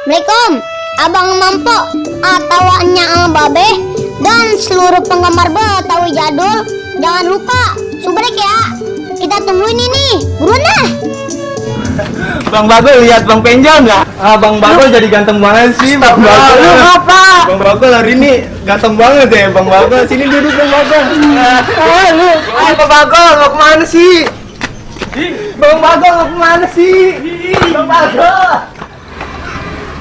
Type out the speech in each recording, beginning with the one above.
Assalamualaikum, Abang Mampo, tawanya Ang Babe, dan seluruh penggemar Betawi Jadul. Jangan lupa subrek ya. Kita tungguin ini, buruan dah. Bang Bagol lihat Bang Penjol nggak? Bang Bagol jadi ganteng banget sih, Bang Bagol. Lu apa? Bang Bagol hari ini ganteng banget ya, Bang Bagol. Sini duduk Bang Bagol. Bang Bagol mau kemana sih? Bang Bagol mau kemana sih? Bang Bagol.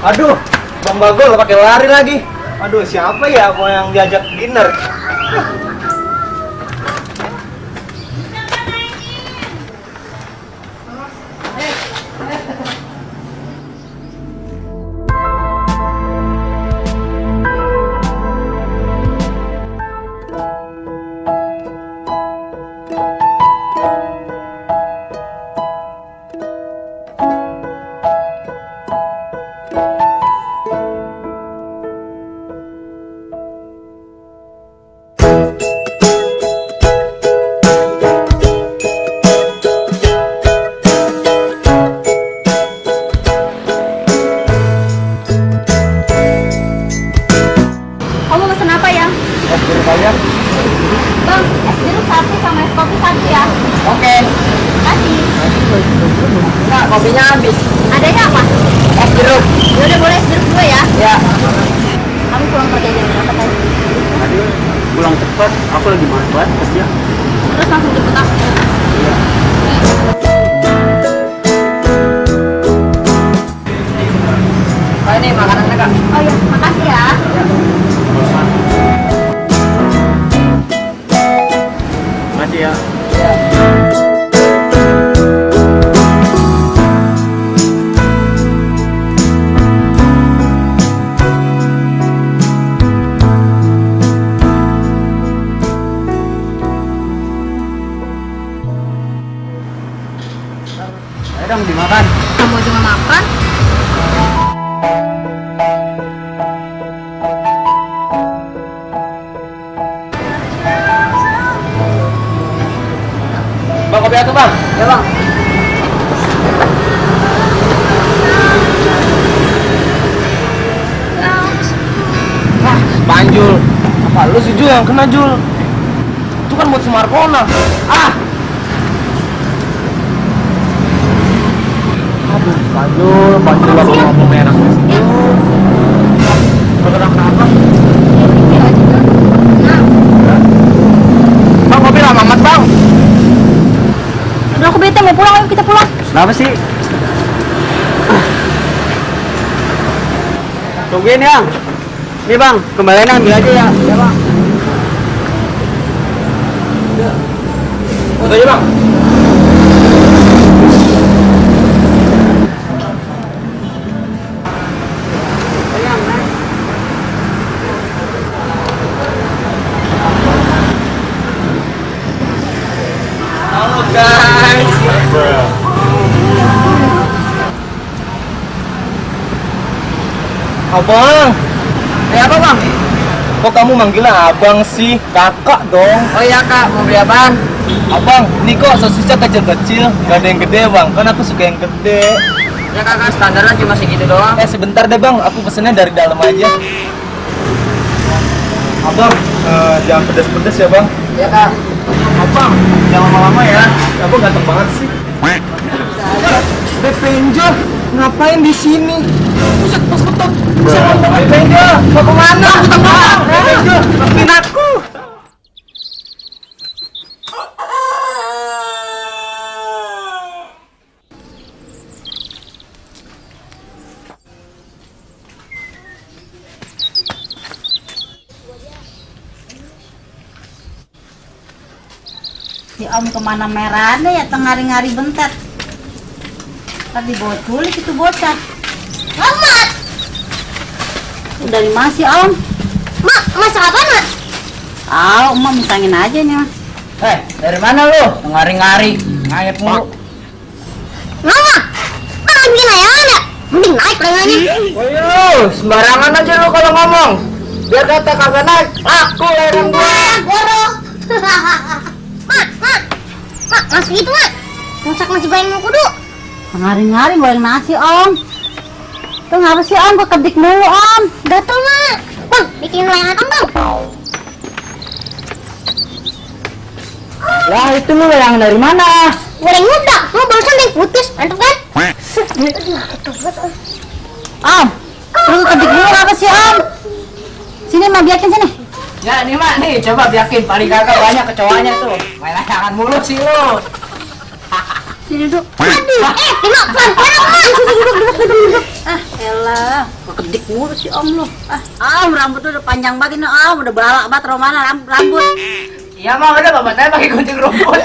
Aduh, Bang Bagol pakai lari lagi. Aduh, siapa ya mau yang diajak dinner? Kamu pesen apa ya? Es jeruk banyak. Bang, es jeruk satu sama es kopi satu ya. Oke. Kasih. Enggak, kopinya habis. Adanya apa? Es jeruk. Udah boleh es jeruk dua ya. Ya. Kamu pulang kerja jam berapa tadi? Tadi pulang cepat, aku lagi malas banget kerja. Terus langsung jemput aku. Oh, ini makanannya Kak. Oh iya, makasih ya. Makasih ya. Ayo dong dimakan. Kamu cuma makan? Bang, kopi satu Bang. Ya Bang. Panjul. Apa lu sih Jul yang kena Jul? Itu kan buat Sumarkona. Aduh, Panjul apa ngomong merah. Bergerak apa? Bang, kopi lama amat Bang. Udah aku bete mau pulang, ayo kita pulang. Kenapa sih? Tungguin ya. Nih Bang, kembalian ambil aja ya. Ya Bang. Udah aja Bang. Halo guys. Abang. Apa Bang? Kok kamu manggilnya abang sih? Kakak dong. Oh iya Kak, mau beli apaan? Abang, ini kok sosisnya kecil-kecil, gak ada yang gede Bang, kan aku suka yang gede. Ya Kakak, standarnya cuma segitu doang. Sebentar deh Bang, aku pesennya dari dalam aja. Abang, jangan pedas-pedas ya Bang. Ya Kak. Abang, jangan lama-lama ya. Abang ganteng banget sih. Penjol, ngapain di sini? Buset, pas betot. Penjol, mau kemana? Penjol, maafin aku. Si Om kemana merahnya ya tengari-ngari bentet. Tadi bawa culik itu bocah. Selamat. Dari mana sih Om? Mak, masak apa Mak? Tahu, Emak mintangin aja nih Mas. Dari mana lu? Ngari-ngari, ngayap mulu. Mama, kan bikin layangan ya? Mending naik layangannya. Woyo, sembarangan aja lu kalau ngomong. Biar kata kagak naik, aku lereng gua. Goro. Mak, masih gitu Mak. Masak nasi goreng mau kudu. Ngari-ngari goreng nasi Om. Tuh ngapa sih Om? Gue kedik mulu Om. Gatel mak. Bang, bikin layangan Om bang. Lah itu lu yang dari mana? Goreng udah, mau barusan yang putus, mantap kan? Om, lu kedik mulu apa sih Om? Sini mah biakin sini. Ya ini mah nih, coba biakin paling kagak banyak kecoanya tuh. Main layangan mulu sih lu. Sini duduk. Aduh, Bima, pelan-pelan duduk. Ah, elah, kedik mulu sih Om lu. Om, rambut lu udah panjang banget ini Om, udah balak banget Romana rambut. Iya mah udah bapak saya pakai gunting rumput.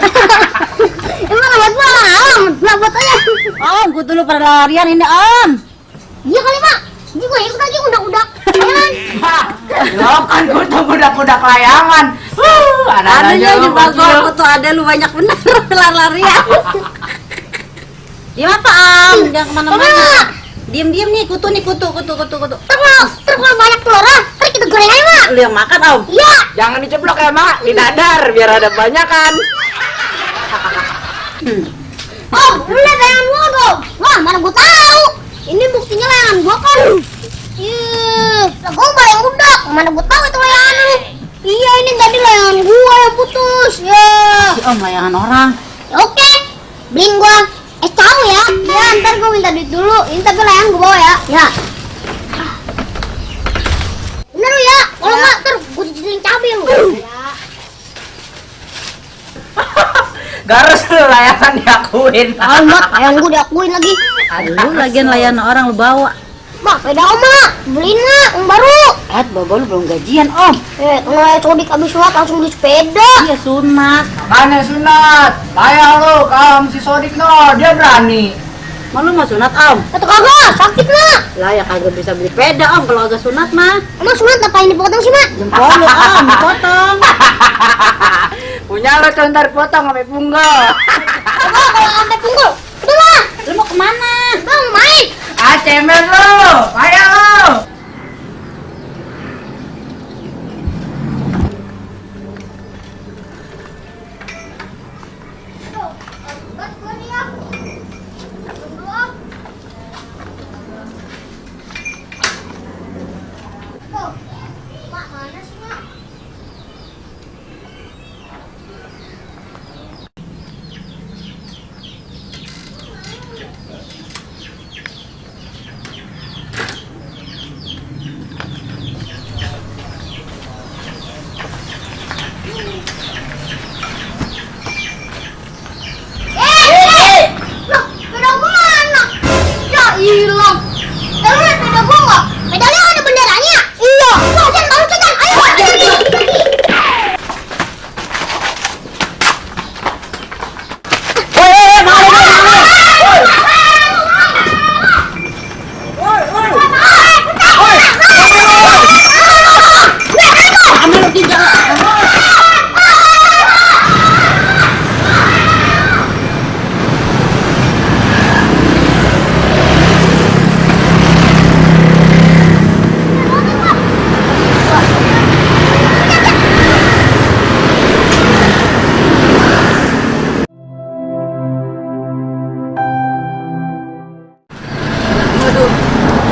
Emang buat malam, buat aja. Om, gue dulu pada larian ini Om. Iya kali mak, ini gue ikut lagi udak-udak. Jalan. Lo kan kudak-kudak layangan. Aduhnya juga gue tuh ada lu banyak bener larian. Diam apa Om? Jangan kemana-mana. Diam-diam nih, kutu. Terus kalau banyak telur, ntar kita goreng aja mak. Lu yang makan Om. Iya. Jangan diceplok ya mak, di dadar biar ada banyak kan. Om, lu lihat layangan gua dong. Wah, mana gua tahu. Ini buktinya layangan gua kan. Lah gua bayang udak. Mana gua tahu itu layangan lu. Iya, ini tadi layangan gua yang putus. Ya. Si Om layangan orang. Oke. Beliin gua es tahu ya. Ya, ntar gua minta duit dulu. Ini tapi layangan gua bawa ya. Ya. Bener lu ya. Kalau enggak ntar gua cicilin cabai lu. Ya. Garus lu layangan diakuin. Mak, layangan gua diakuin lagi. Lu lagian layangan orang lu bawa. Mak, beda om mak. Beliin mak, yang baru. Bapak lu belum gajian Om. Kalau ya codik abis sunat langsung beli sepeda. Iya sunat. Makanya sunat. Payah lu kalau si Sodik no, dia berani. Malu mau sunat Om? Kata kagak, sakit mak. Lah ya kagak bisa beli peda Om kalau agak sunat mah. Emang sunat apa yang dipotong sih mak? Jempol lu Om, dipotong. Punya lo contar potong sampai punggol. Kagak kalau sampai punggul. Udah lah, Lu mau kemana? bang main. Ah cemen lo, payah lo. Loh, sepeda gua mana? Ya hilang. Lu lihat sepeda gua nggak? Pedalnya ada benderanya. Iya. Wah, jangan tahu jangan. Ayo, pergi.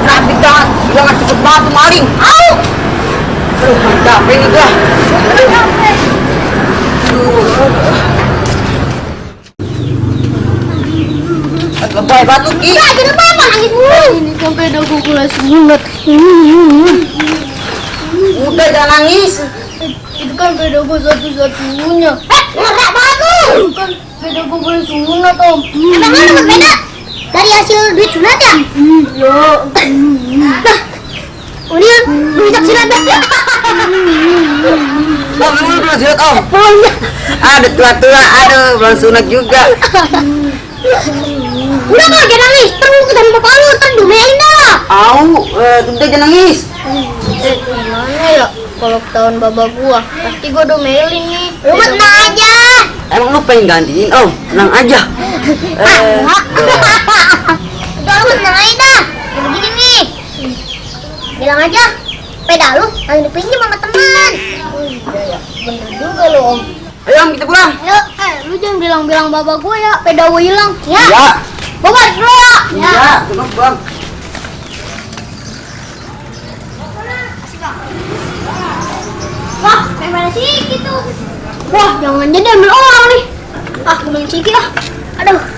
Trafik banget, jangan cepet banget tuh maling. Au! Aduh, capek nih gua. Lebay batu Ki. Ya, jangan apa nangis dulu. Ini sampai ada gua kelas sunat. Udah jangan nangis. Itu kan sepeda gua satu-satunya. Norak banget lu. Kan sepeda gua boleh sunat, Om. Emang lu dapat sepeda? Dari hasil duit sunat ya? Ya. Nah, udah duit sunat ya? Bang, lu belum sunat Om? Ada tua-tua, aduh belum sunat juga. Udah kok, jangan nangis. Terus ketemu bapak lu, ntar domelin dah. Au, udah jangan nangis. Gimana ya? Kalau ketahuan bapak gua, pasti gua domelin nih. Lu mah tenang aja. Emang lu pengen gantiin Om? Tenang aja. Udah lu tenang aja dah. Ya begini nih. Bilang aja, sepeda lu lagi dipinjam sama teman. Iya ya, bener juga lu Om. Ayo Om, kita pulang. Ayo, lu jangan bilang-bilang bapak gua ya, sepeda gua hilang. Ya. Ya. Gua balik dulu ya. Ya, tenang Bang. Wah, kayak mana sih gitu? Wah, jangan jadi ambil orang nih. Ah, main Ciki ah. Aduh.